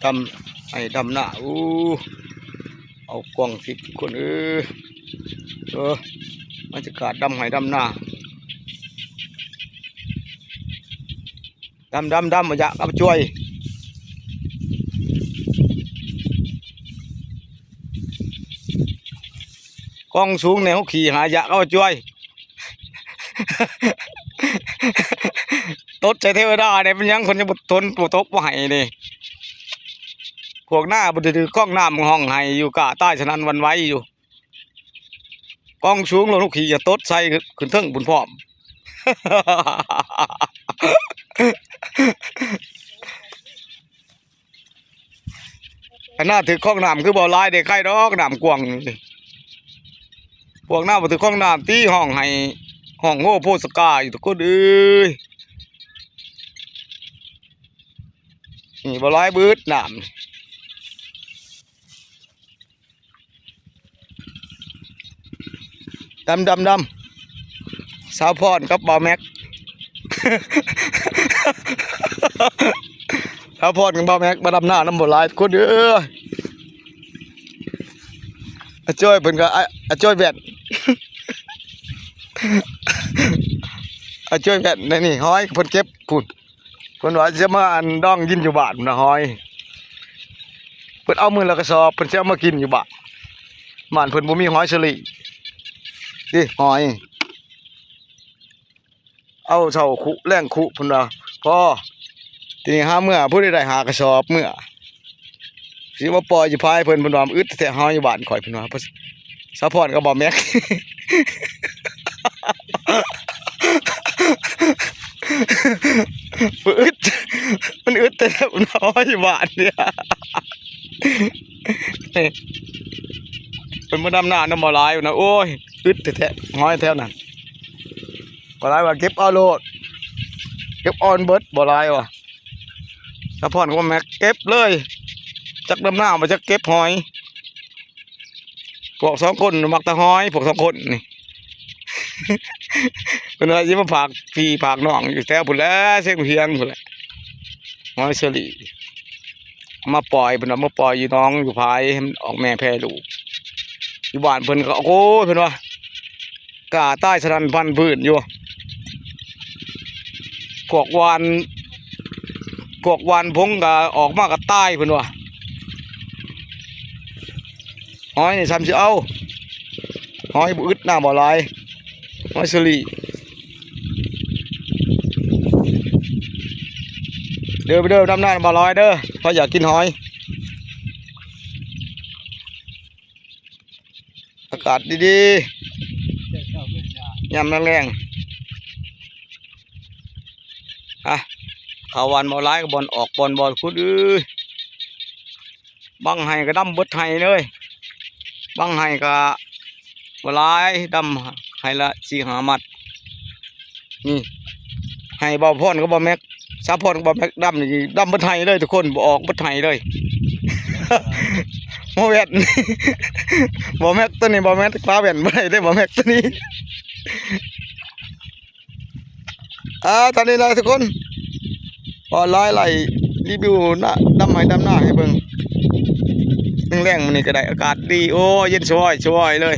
ດຳໄຮ່ດຳນາ. ໂອ້ ເອົາກ້ອງຕິດຄົນເອີຍ. ເອີ ບັນຍາກາດດຳໄຮ່ດຳນາ. ດຳ ດຳ ດຳ ຢາກເອົາໄປຊ່ວຍ. ກ້ອງສູງແນວຂີ່ຫາຢາກເອົາໄປຊ່ວຍ. ຕົດໃສ່ເທວະດາເດ້ ເປັນຫຍັງເພິ່ນຍັງບໍ່ທົນບໍ່ຕົກບໍ່ໃຫ້ເດ້. ພວກໜ້າບໍ່ໄດ້ຖືກ້ອງນ້ຳຮ້ອງໄຫ້ຢູ່ ກ້າຕາຍສະໜັ່ນຫວັ່ນໄຫວຢູ່. ກ້ອງສູງລົງຂີ່ຈະຕົດໃສ່ຂຶ້ນເທິງພຸ້ນພ້ອມ. ອັນໜ້າຖືກ້ອງນ້ຳຄືບໍ່ຫຼາຍເດ້ ໄຄດອກນ້ຳກວ້າງ. ພວກໜ້າບໍ່ຖືກ້ອງນ້ຳຕິ ຮ້ອງໄຫ້ ຮ້ອງໂຮໂພສະກາຢູ່ທຸກຄົນເອີຍ. ນີ້ບໍ່ຫຼາຍບຶດນ້ຳ. ດຳ ດຳ ດຳ ສາວພອນກັບບ່າວແມັກ. ສາວພອນກັບບ່າວແມັກມາດຳນານຳບໍ່ຫຼາຍຄົນເດີ. ອາຈ້ອຍເພິ່ນກໍ ອາ ອາຈ້ອຍແວ່ນ ອາຈ້ອຍແວ່ນ ໃນນີ້ຫອຍເພິ່ນເກັບພຸ້ນ. ເພິ່ນວ່າຊິມາອັນດອງກິນຢູ່ບ້ານນະ ຫອຍ. ເພິ່ນເອົາມື້ລະກະສອບ ເພິ່ນຊິເອົາມາກິນຢູ່ບ້ານ. ບ້ານເພິ່ນບໍ່ມີຫອຍເຊີຣີຕິ ຫອຍ. ເອົາເຊົ້າຄຸແລງຄຸ ເພິ່ນວ່າ ພໍ. ທີນີ້ຫາເມືອ ຜູ້ໃດໄດ້ຫ້າກະສອບເມືອ. ຊິມາປ່ອຍຢູ່ພາຍເພິ່ນ ເພິ່ນວ່າ ອຶດແທ້ໆ ເຮົາຢູ່ບ້ານຂ້ອຍ ເພິ່ນວ່າ. ສາວພອນກັບບ່າວແມັກ ອຶດ ມັນອຶດແທ້ໆ ເຮົາຢູ່ບ້ານນີ້. ເພິ່ນມາດຳນານຳບໍ່ຫຼາຍນະ. ໂອ້ຍ ອຶດແທ້ໆ ຫອຍແຖວນັ້ນ. ບໍ່ຫຼາຍວ່າເກັບເອົາໂລດ ເກັບເອົາເບິດ ບໍ່ຫຼາຍວ່າ. ສາວພອນກັບບ່າວແມັກເກັບເລີຍ ຈັກດຳນາບໍ່ຈັກເກັບຫອຍ. ພວກສອງຄົນມັກແຕ່ຫອຍ ພວກສອງຄົນນີ້. ເພິ່ນວ່າຊິມາຝາກພີ່ຝາກນ້ອງຢູ່ແຖວພຸ້ນແຫຼະ ຊຽງພຽງພຸ້ນແຫຼະ. ຫອຍເຊີຣີ ມາປ່ອຍ ເພິ່ນວ່າມາປ່ອຍຢູ່ໜອງຢູ່ຝາຍ ໃຫ້ມັນອອກແມ່ແຜ່ລູກ. ຢູ່ບ້ານເພິ່ນກໍ ໂອ້ຍ ເພິ່ນວ່າ ກ້າຕາຍສະໜັ່ນພັນພື້ນຢູ່. ພວກຫວ່ານ ພວກຫວ່ານຜົງກໍອອກມາກໍຕາຍ ເພິ່ນວ່າ. ຫອຍນີ້ຊ້ຳຊິເອົາ ຫອຍບໍ່ອຶດ ນ້ຳບໍ່ຫຼາຍ. ຫອຍເຊີຣີ ເດີ ເດີ ດຳນາບໍ່ຫຼາຍເດີ ເພາະຢາກກິນຫອຍ. ອາກາດດີໆ ຍາມແລງໆ. ອ່ະ ເຂົ້າຫວ່ານບໍ່ຫຼາຍກໍບ່ອນອອກບ່ອນບໍ່ ຄຸດເອີຍ. ບາງໄຮ່ກໍດຳເບິດໄຮ່ເລີຍ ບາງໄຮ່ກໍບໍ່ຫຼາຍ ດຳໄຮ່ລະສີ່ຫ້າມັດ. ນີ້ ໄຮ່ບ່າວພອນກັບບ່າວແມັກ ສາວພອນກັບບ່າວແມັກດຳນີ້ ດຳເບິດໄຮ່ເລີຍທຸກຄົນ ບໍ່ອອກເບິດໄຮ່ເລີຍ. ໝໍແວ່ນ ບ່າວແມັກຕົວນີ້ ບ່າວແມັກປາແວ່ນບໍ່ໄດ້ເດ້ ບ່າວແມັກຕົວນີ້. ອ່າ ຕອນນີ້ລະທຸກຄົນ ບໍ່ຫຼາຍໄລ່ຣີວິວນະ ດຳໄຮ່ດຳນາໃຫ້ເບິ່ງ. ແລງໆ ມື້ນີ້ກໍໄດ້ອາກາດດີ ໂອ້ ເຢັນສະຫວອຍໆ ເລີຍ.